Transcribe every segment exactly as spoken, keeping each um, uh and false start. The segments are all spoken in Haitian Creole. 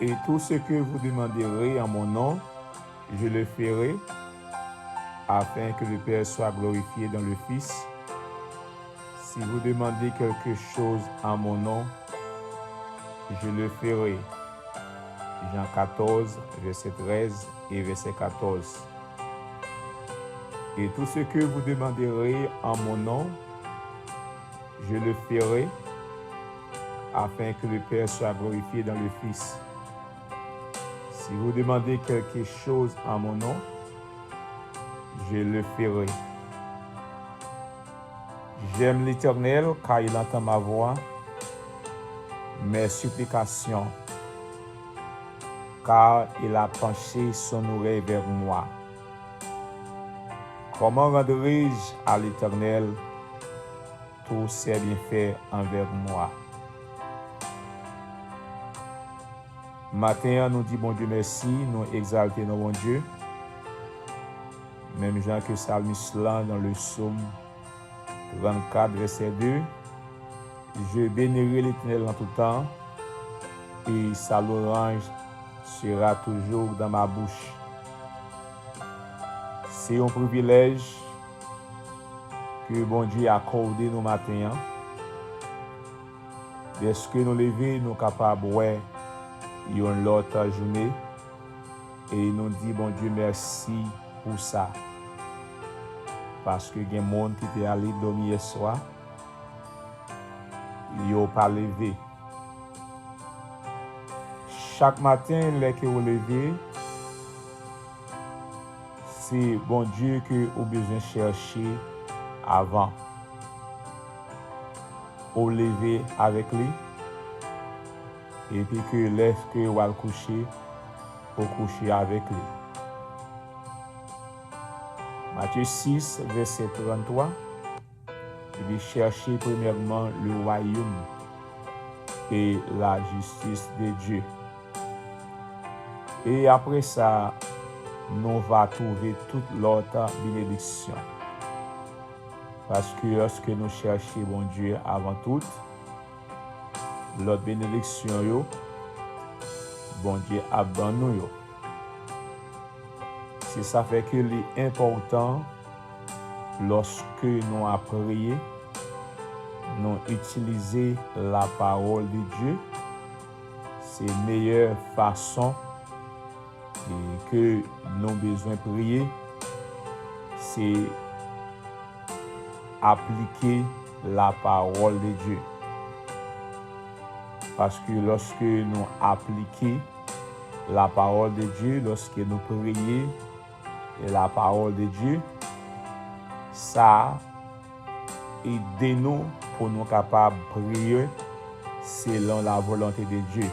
Et tout ce que vous demanderez en mon nom, je le ferai, afin que le Père soit glorifié dans le Fils. Si vous demandez quelque chose en mon nom, je le ferai. Jean quatorze, verset treize et verset quatorze. Et tout ce que vous demanderez en mon nom, je le ferai, afin que le Père soit glorifié dans le Fils. Si vous demandez quelque chose en mon nom, je le ferai. J'aime l'Éternel, car il entend ma voix, mes supplications, car il a penché son oreille vers moi. Comment rendrai-je à l'Éternel tous ses bienfaits envers moi? Maten an, nou di Bondye mèsi, nou egzalte non Bondye. Menm jan ke salmis lan nan le Sòm trannkat, vèsè de, Je bénirai l'Éternel en tout temps, et sa louange sera toujours dans ma bouche. Se yon privilèj ke Bondye akòde nou maten an. Dèske nou leve, nou kapab wè yon lòt jounen, e nou di Bondye mèsi pou sa. Paske gen moun ki te ale dòmi yèswa, yo pa leve. Chak maten, lè ke w leve, se Bondye ke ou bezwen chèche avan. Ou leve avèk li, epi ke lè ke w al kouche, ou kouche avèk li. Matye sis, vèsè tranntwa, li di, Cherchez premièrement le royaume et la justice de Dieu. E apre sa, nou va twouve tout lòt benediksyon. Paske lòske nou chèche Bondye avan tout, lòt benediksyon yo, Bondye ap ban nou yo. Se sa fè ke li enpòtan lòske nou ap priye, nou itilize lapawòl de Dye. Se meyè fason e ke nou bezwen priye, se aplike lapawòl de Dye. Paske lòske nou aplike lapawòl de Dye, lòske nou priye lapawòl de Dye, sa ede nou pou nou kapab priye selon la volonte de Dye.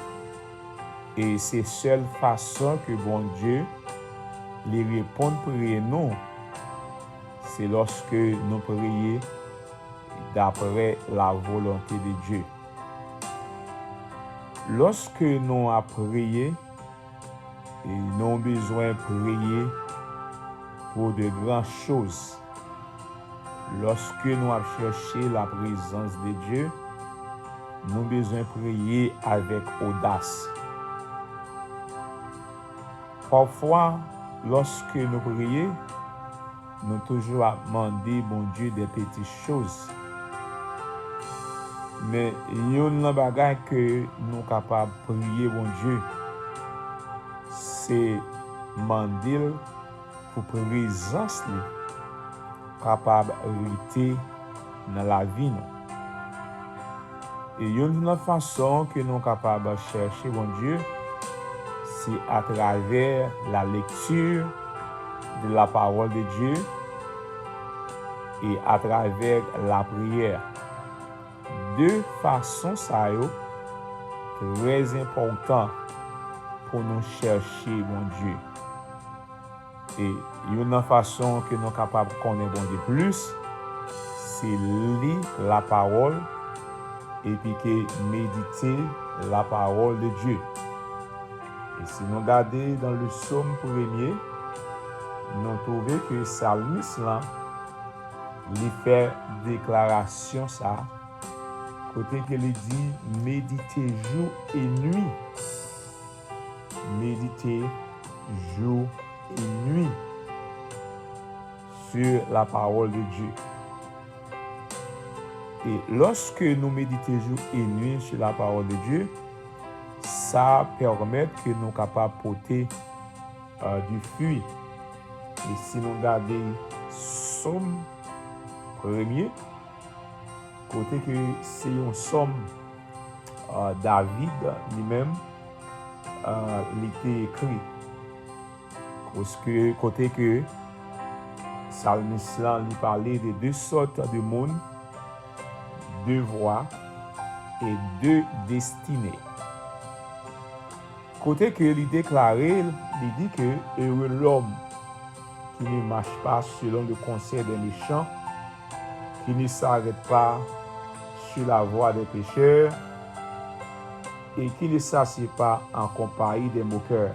E se sèl fason ke Bondye li reponn priye nou, se lòske nou priye daprè la volonte de Dye. Lòske nou ap priye, e nou bezwen priye pou de gran choz. Lòske nou ap chèche la prezans de Dye, nou bezwen priye avèk odas. Pafwa, lòske nou priye, nou toujou ap mande Bondye de peti choz. Men, youn nan bagay ke nou kapab priye Bondye, se mande l pou prezans li kapab rete nan lavi nou. E youn nan fason ke nou kapab chèche Bondye, se atravè la lecture de la parole de Dieu e atravè la priyè. De fason sa yo trè enpòtan pou nou chèche Bondye. E youn nan fason ke nou kapab konnen Bondye plis, se li lapawòl epi ke medite lapawòl de Dye. E si nou gade dan le Sòm premye, nou twouve ke salmis lan, li fè deklarasyon sa, kote ke li di, medite jou e nwi méditer jour et nuit sur la parole de Dieu. E lòske nou medite jou e nwi sou la pawòl de Dye, sa pèmèt ke nou kapab pote, euh, du fruit. E si nou gade Sòm premye, kote ke se yon sòm, euh, David li menm, euh, li te ekri. Kote ke, kote ke salmis lan li pale de de sòt de moun, de vwa e de destine. Kote ke li deklare, li di ke heureux l'homme qui ne marche pas selon le conseil des méchants, qui ne s'arrête pas sur la voie des pécheurs et qui ne s'assied pas en compagnie des moqueurs,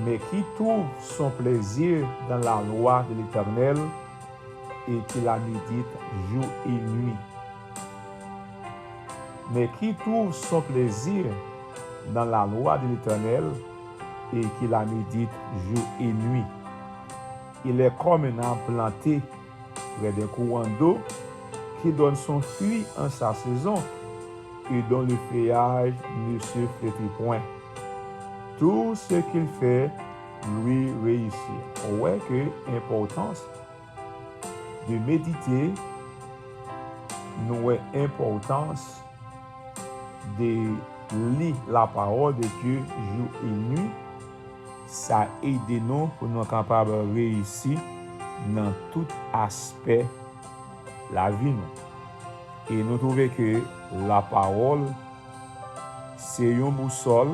mais qui trouve son plaisir dans la loi de l'Éternel et qui la médite jour et nuit. Mais qui trouve son plaisir dans la loi de l'Éternel et qui la médite jour et nuit. Il est comme un arbre planté près d'un courant d'eau qui donne son fruit en sa saison et dont le feuillage ne se flétrit point. Tout ce qu'il fait lui réussit. Ou wè ke enpòtans de medite, nou wè enpòtans de li la parole de Dieu jour et nuit. Sa ede nou pou nou kapab reyisi nan tout aspè lavi nou. E nou twouve ke la parole se yon bousòl,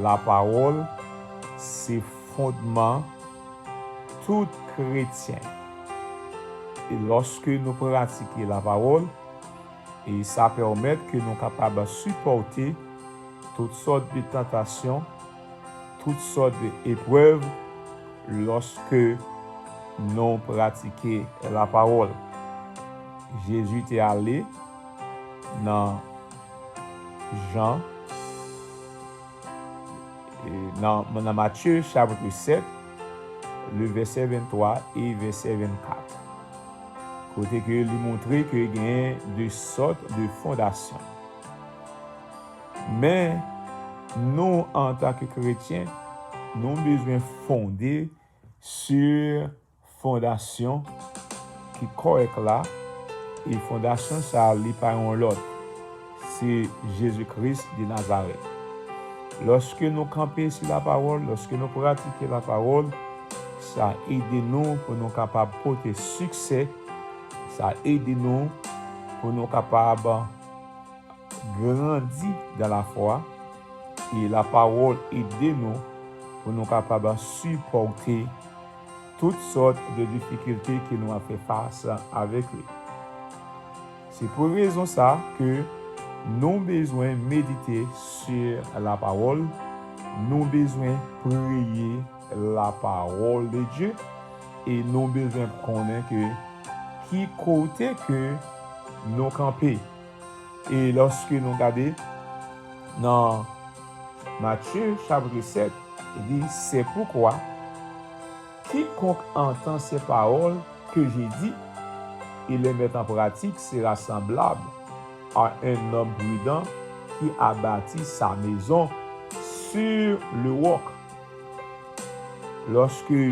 la parole se fondman tout kretyen. E lòske nou pratike la parole, e sa pèmèt ke nou kapab sipòte tout sòt de tantasyon, tout sòt de eprèv lòske nou pratike la parole. Jezi te ale nan Jan, e, nan, nan Matye chapit sèt, le vèsè venntwa e vèsè vennkat. Kote ke li montre ke gen de sòt de fondasyon. Men, nou, antanke kretyen, nou bezwen fonde sur fondasyon ki kòrèk la, e fondasyon sa a, li pa yon lòt, se Jezi Kris de Nazarèt. Lòske nou kanpe sou la pawòl, lòske nou pratike la pawòl, sa ede nou pou nou kapab pote siksè, sa ede nou pou nou kapab grandi dans la foi, e la pawòl ede nou pou nou kapab sipòte tout sòt de difikilte ke nou ap fè fas avèk li. Se pou rezon sa ke nou bezwen medite sur la pawòl, nou bezwen priye la pawòl de Dye, e nou bezwen konnen ke ki kote ke nou kanpe. E lòske nou gade nan Matye chapit sèt, li di, c'est pourquoi quiconque entend ces paroles que j'ai dites et les met en pratique sera semblable à un homme prudent qui a bâti sa maison sur le roc. Lòske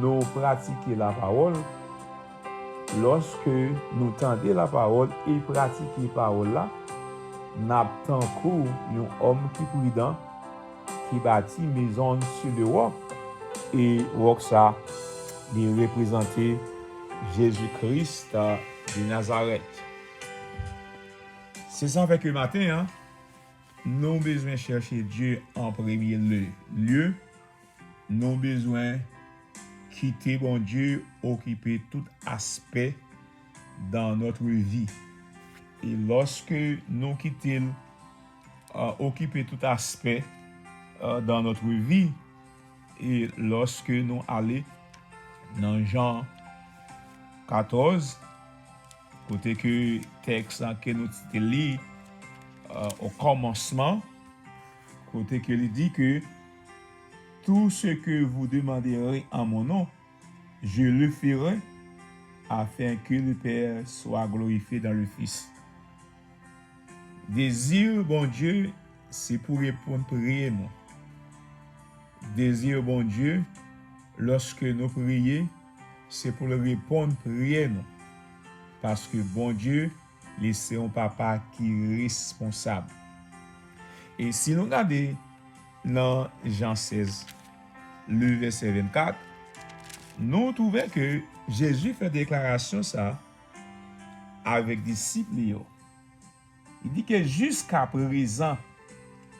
nou pratike la pawòl, lòske nou tande la pawòl e pratike pawòl la, n ap tankou yon òm ki pridan, ki bati mezon l sou le wòk, e wòk sa, li reprezante Jezi Kris de Nazarèt. Se sa fè ke maten an, nou bezwen chèche Dye an premye lye. Nou bezwen kite Bondye okipe tout aspè dans notre vie. E lòske nou kite l, euh, okipe tout aspè, euh, dans notre vie, e lòske nou ale nan Jan katòz, kote ke tèks lan ke nou te li, euh, o kòmansman, Kote ke li di ke, tout ce que vous demanderez en mon nom, je le ferai, afin que le Père soit glorifié dans le Fils. Dezi Bondye, se pou reponn priyè nou. Dezi Bondye, lòske nou priye, se pou l reponn priyè nou. Paske Bondye, li se yon papa ki responsab. E si nou gade nan Jan sèz, le vèsè vennkat, nou twouve ke Jezi fè deklarasyon sa avèk disip li yo. Li di ke, jusqu'à présent,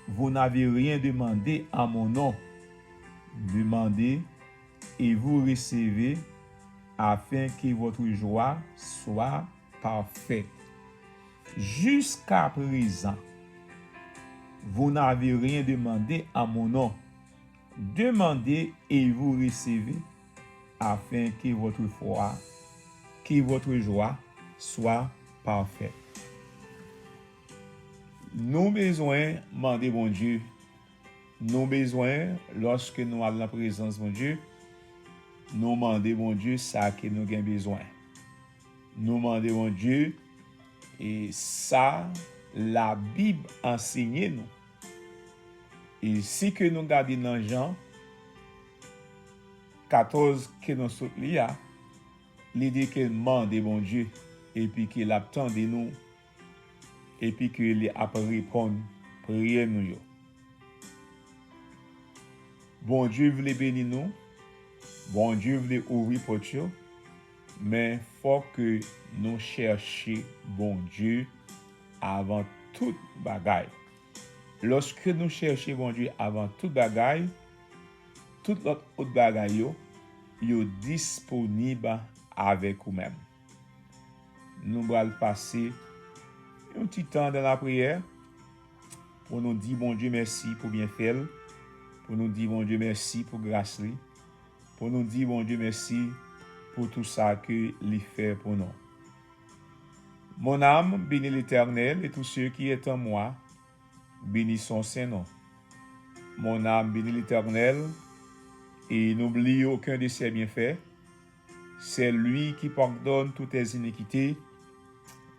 vous n'avez rien demandé en mon nom. Demandez et vous recevez, afin que votre joie soit parfaite. Jusqu'à présent, vous n'avez rien demandé en mon nom. Demandez et vous recevez, afin que votre foi, que votre joie soit parfaite. Nou bezwen mande Bondye. Nou bezwen, lòske nou al nan prezans Bondye, nou mande Bondye sa ke nou gen bezwen. Nou mande Bondye e sa Labib ansenye nou. E si ke nou gade nan Jan katòz ke nou sot li a, li di ke mande Bondye, epi ke l ap tande nou, epi ke li ap reponn priyè nou yo. Bondye vle beni nou, Bondye vle ouvri pòt yo, men fòk ke nou chèche Bondye avan tout bagay. Lòske nou chèche Bondye avan tout bagay, tout lòt, lòt bagay yo, yo disponib avèk ou menm. Nou pral pase yon ti tan dan lapriyè pou nou di Bondye mèsi pou byenfè l, pou nou di Bondye mèsi pou gras li, pou nou di Bondye mèsi pou tou sa ke li fè pou nou. Mon âme, bénis l'Éternel, et tout ce qui est en moi, bénisse son saint nom. Mon âme, bénis l'Éternel, et n'oublie aucun de ses bienfaits. C'est lui qui pardonne toutes tes iniquités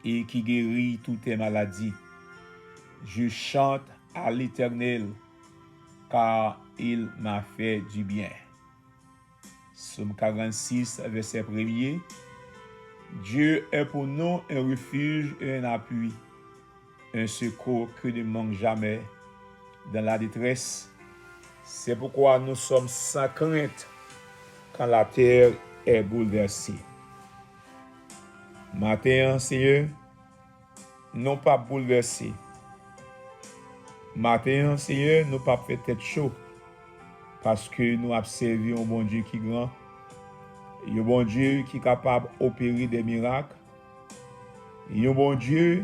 et qui guérit toutes tes maladies. Je chante à l'Éternel, car il m'a fait du bien. Sòm karannsis, vèsè premye. Dieu est pour nous un refuge et un appui, un secours qui ne manque jamais dans la détresse. C'est pourquoi nous sommes sans crainte quand la terre est bouleversée. Maten an, Senyè, nou p ap boulvèse. Maten an, Senyè, nou p ap fè tèt cho, paske nou ap sèvi yon Bondye ki gran, yon Bondye ki kapab opere de mirak, yon Bondye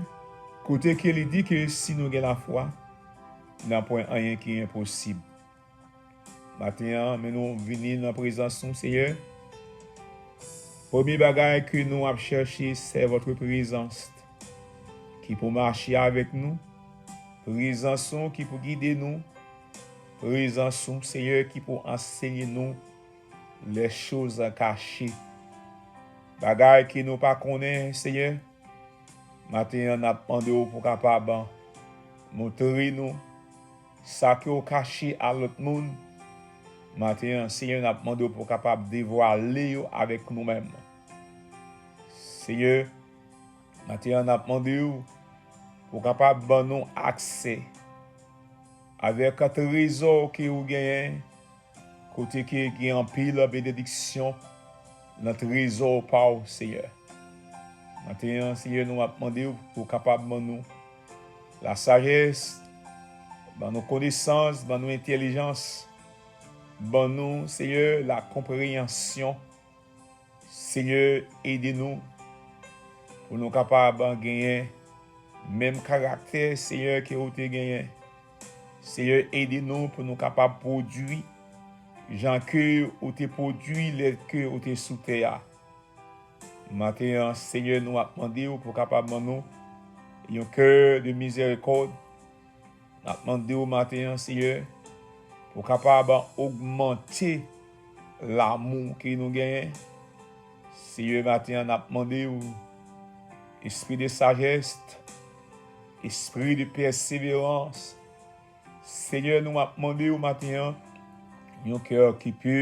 kote ke li di ke si nou gen lafwa, nanpwen anyen ki enposib. Maten an, men nou vini nan prezans nou, Senyè. Premye bagay ke nou ap chèche, c'est votre présence ki pou mache avèk nou. Prezans ou ki pou gide nou. Prezans ou, Senyè, ki pou ansenye nou les choses cachées. Bagay ke nou pa konnen, Senyè. Maten an, n ap mande w pou w kapab montre nou sa ke w kache a lòt moun. Maten an, Senyè, n ap mande w pou w kapab devwale yo avèk nou menm. Senyè, maten an, n ap mande w pou w kapab ban nou aksè avèk trezò ke w genyen, kote ke gen anpil benediksyon nan trezò pa w, Senyè. Maten an, Senyè, nou ap mande w pou w kapab ban nou lasajès, ban nou konesans, ban nou entèlijans, ban nou, Senyè, lakonpreyansyon. Senyè, ede nou pou nou kapab genyen menm karaktè, Senyè, ke ou te genyen. Senyè, ede nou pou nou kapab pwodui jan ke ou te pwodui lè ke ou te sou tè a. Maten an, Senyè, nou ap mande w pou w kapab ban nou yon kè de mizèrikòd, N ap mande w maten an, Seyè, pou w kapab ogmante lanmou ke nou genyen. Seyè, maten an, n ap mande w, espri de sajès, espri de pèseverans. Seyè, nou ap mande w maten an, yon kè ki pi,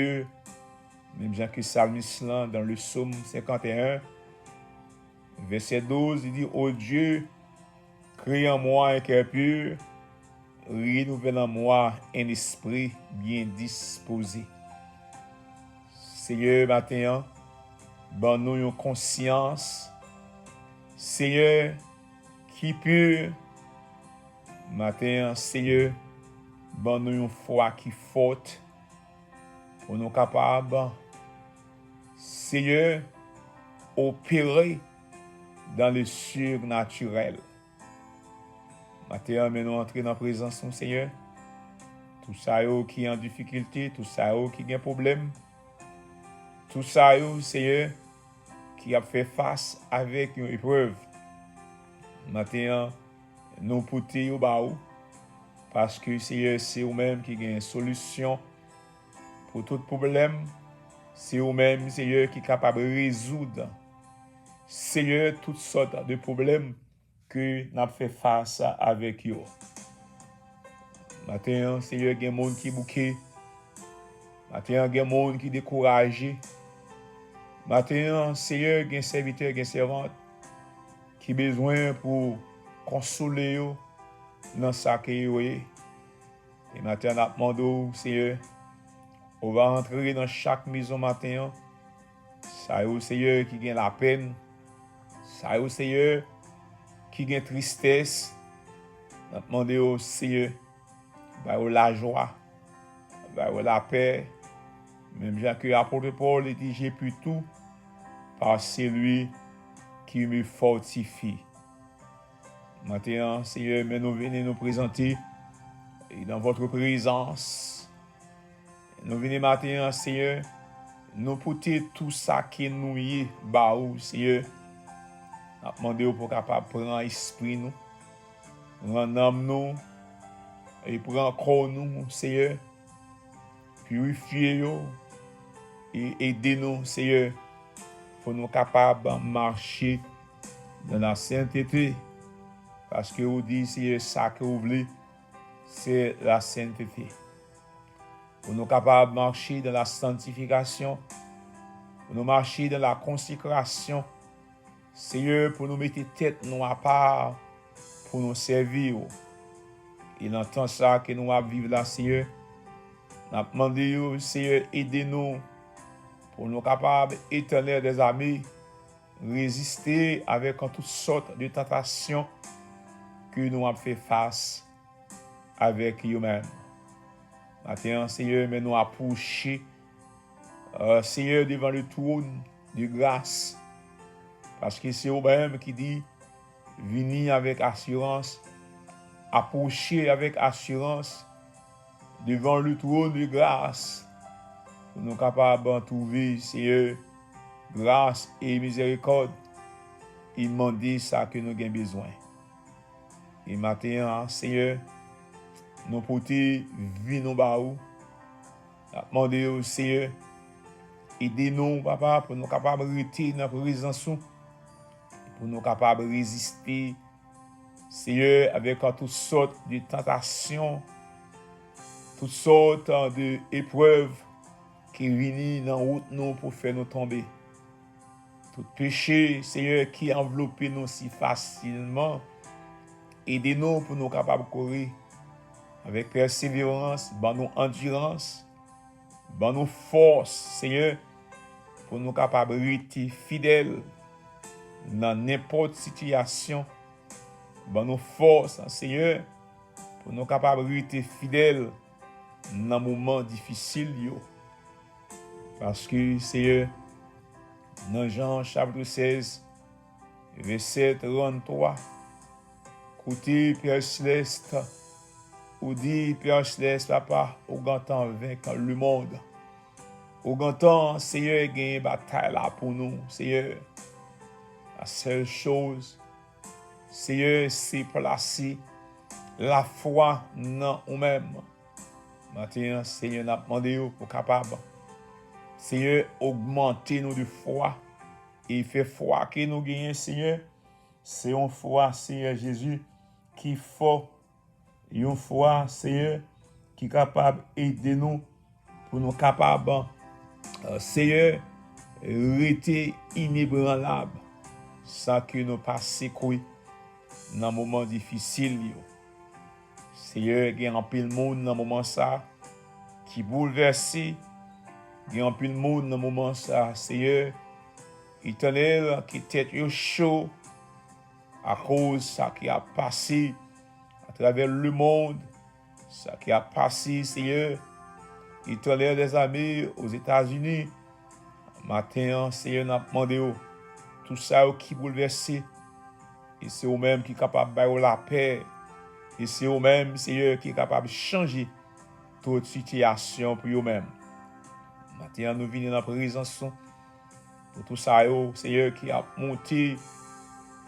menm jan ke salmis lan, dans le psaume cinquante et un, vèsè douz, li di, Ô Dieu, crée en moi un cœur pur, renouvelle en moi un esprit bien disposé. Seyè, maten an, ban nou yon konsyans, Seyè, ki pi. Maten an, Seyè, ban nou yon fwa ki fòt pou nou kapab, Seyè, opere dans le surnaturel. Maten an, men nou antre nan prezans nou, Seyè. Tout sa yo ki an difikilte, tout sa yo ki gen pwoblèm, tout sa yo, Seyè, ki ap fè fas avèk yon eprèv. Maten an, nou pote yo ba ou, paske, Seyè, se ou menm ki gen solisyon pou tout pwoblèm. Se ou menm, Seyè, ki kapab rezoud, Seyè, tout sòt de pwoblèm ke n ap fè fas avèk yo. Maten an, Seyè, gen moun ki bouke. Maten an, gen moun ki dekouraje. Maten an, Seyè, gen sèvitè, gen sèvant ki bezwen pou konsole yo nan sa ke yo ye. E maten an, n ap mande w, Seyè, ou va antre nan chak mezon maten an. Sa yo, Seyè, ki gen lapèn, sa yo, Seyè, ki gen tristès, n ap mande w, Seyè, ba yo lajwa, ba yo lapè, menm jan ke apot Pòl li di, Je puis tout par celui qui me fortifie. Maten an, Seyè, men nou vini nou prezante dans votre présence. Nou vini maten an, Seyè, nou pote tou sa ke nou ye ba ou, Seyè. N ap mande w pou w kapab pran espri nou, pran nanm nou, e pran kò nou, Seyè. Pirifye yo, e ede nou, Seyè, pou nou kapab mache dans la sainteté. Paske ou di, Seyè, sa ke ou vle, se la sainteté. Pou nou kapab mache dans la sanctification, pou nou mache dans la consécration, Seyè, pou nou mete tèt nou apa pou nou sèvi w. E nan tan sa ke nou ap viv la, Seyè, n ap mande w, Seyè, ede nou pou nou kapab, Etènèl dèzame, reziste avèk tout sòt de tantasyon ke nou ap fè fas avèk yo menm. Maten an, Seyè, men nou apwoche, euh, Seyè, devan le twòn de gras. Paske se ou menm ki di, vini avèk asirans, apwoche avèk asirans devan le twòn de gras, pou nou kapab twouve, Seyè, gras e mizèrikòd, e mande sa ke nou gen bezwen. E maten an, Seyè, nou pote vi nou ba ou. N ap mande w, Seyè, ede nou, Papa, pou nou kapab rete nan prezans ou, pou nou kapab reziste, Seyè, avèk tout sòt de tantasyon, tout sòt de eprèv ki vini nan wout nou pou fè nou tonbe. Tout peche, Seyè, ki anvlope nou si fasilman, ede nou pou nou kapab kouri avèk pèseverans, ban nou andirans, ban nou fòs, Seyè, pou nou kapab rete fidèl nan nenpòt sitiyasyon. Ban nou fòs, Seyè, pou nou kapab rete fidèl nan moman difisil yo. Paske, Seyè, nan Jan chapit sèz, vèsè tranntwa, kote Pè Selès, ou di, Pè Selès, Papa, ou gentan venk lemonn. Ou gentan, Seyè, genyen batay la pou nou, Seyè. La sèl choz, Seyè, se plase lafwa nan ou menm. Maten an, Senyè, n ap mande w pou kapab, Senyè, ogmante nou de fwa. E fè fwa ke nou genyen, Senyè, se yon fwa, Senyè Jezi, ki fò. Yon fwa, Senyè, ki kapab ede nou pou nou kapab, eh, Senyè, rete inebranlab san ke nou pa sekwe nan moman difisil yo. Senyè, gen anpil moun nan moman sa ki boulvèse. Gen anpil moun nan moman sa, Senyè, Etènèl, ke tèt yo cho akoz sa ki ap pase atravè lemonn, sa ki ap pase, Senyè, Etènèl dèzame, Ozetazini. Maten an, Senyè, n ap mande w, tout sa yo ki boulvèse, e se ou menm ki kapab ba yo lapè, e se ou menm, Senyè, ki kapab chanje tout sitiyasyon pou yo menm. Maten an, nou vini nan prezans ou pou tout sa yo, Senyè, ki ap monte,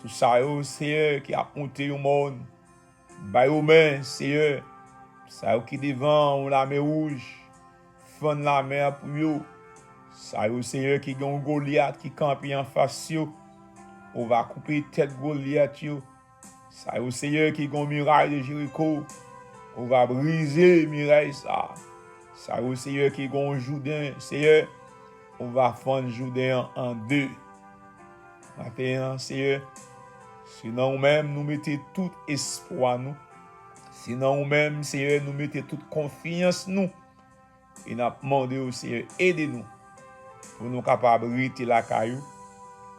tout sa yo, Senyè, ki ap monte yon mòn. Ba yo men, Senyè. Sa yo ki devan yon lame wouj, fann lame a pou yo. Sa yo, Senyè, ki gen yon Golyat ki kanpe anfas yo, ou va koupe tèt Golyat yo. Sa yo, Senyè, ki gen yon miray de Jeriko, ou va brize miray sa. Sa yo, Senyè, ki gen yon Jouden, Senyè, ou va fann Jouden an an de. Maten an, Senyè, se nan ou menm nou mete tout espwa nou. Se nan ou menm, Senyè, nou mete tout konfyans nou. E n ap mande w, Senyè, ede nou pou nou kapab rete lakay ou.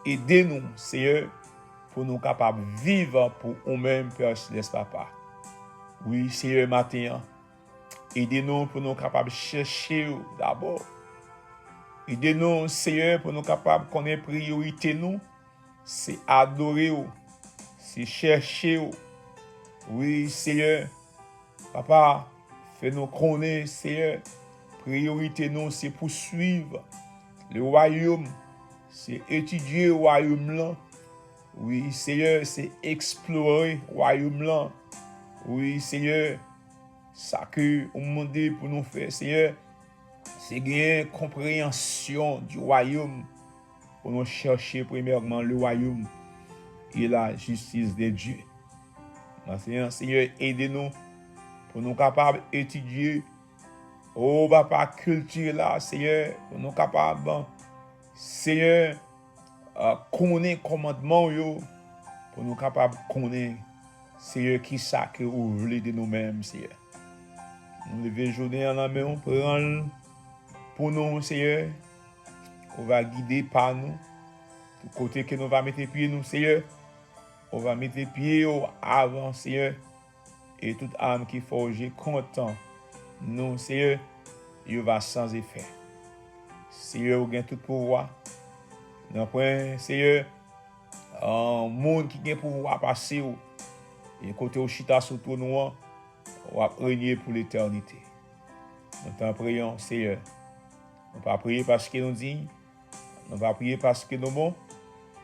Ede nou, Senyè, pou nou kapab viv pou ou menm, Pè Selès, Papa. Wi, Senyè, maten an, ede nou pou nou kapab chèche w dabò. Ede nou, Senyè, pou nou kapab konnen priyorite nou, se adore w, se chèche w. Wi, Senyè, Papa, fè nou konnen, Senyè, priyorite nou se pouswiv le wayòm, se etidye wayòm lan. Wi, Senyè, se eksplore wayòm lan. Wi, Senyè, sa ke ou mande pou nou fè, Senyè, se genyen konpreyansyon di wayòm, pou nou chèche premyèman le wayòm e la jistis de Dye. Maten an, Senyè, ede nou pou nou kapab etidye, o Papa, kilti la, Senyè, pou nou kapab, Senyè, ah, konnen kòmandman w yo, pou nou kapab konnen, Senyè, kisa ke ou vle de nou menm, Senyè. Nou leve jounen an nan men w, pran l pou nou, Senyè. Ou va gide pa nou. Tout kote ke nou va mete pye nou, Senyè, ou va mete pye w avan, Senyè. E tout arm ki fòje kont nou, Senyè, yo va san efè. Senyè, ou gen tout pouvwa. Nan pwen, Senyè, an moun ki gen pouvwa pase w. E kote w chita sou twòn ou an, w ap renye pou letènite. Nou t an preyon, Senyè. Nou pa priye paske nou diy, nou pa priye paske nou bon,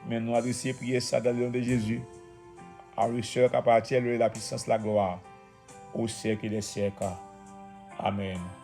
men nou adrese priyè sa dans le nom de Jésus, à lui seul qu'appartient l'honneur et la puissance, la gloire, au siècle des siècles. Amèn.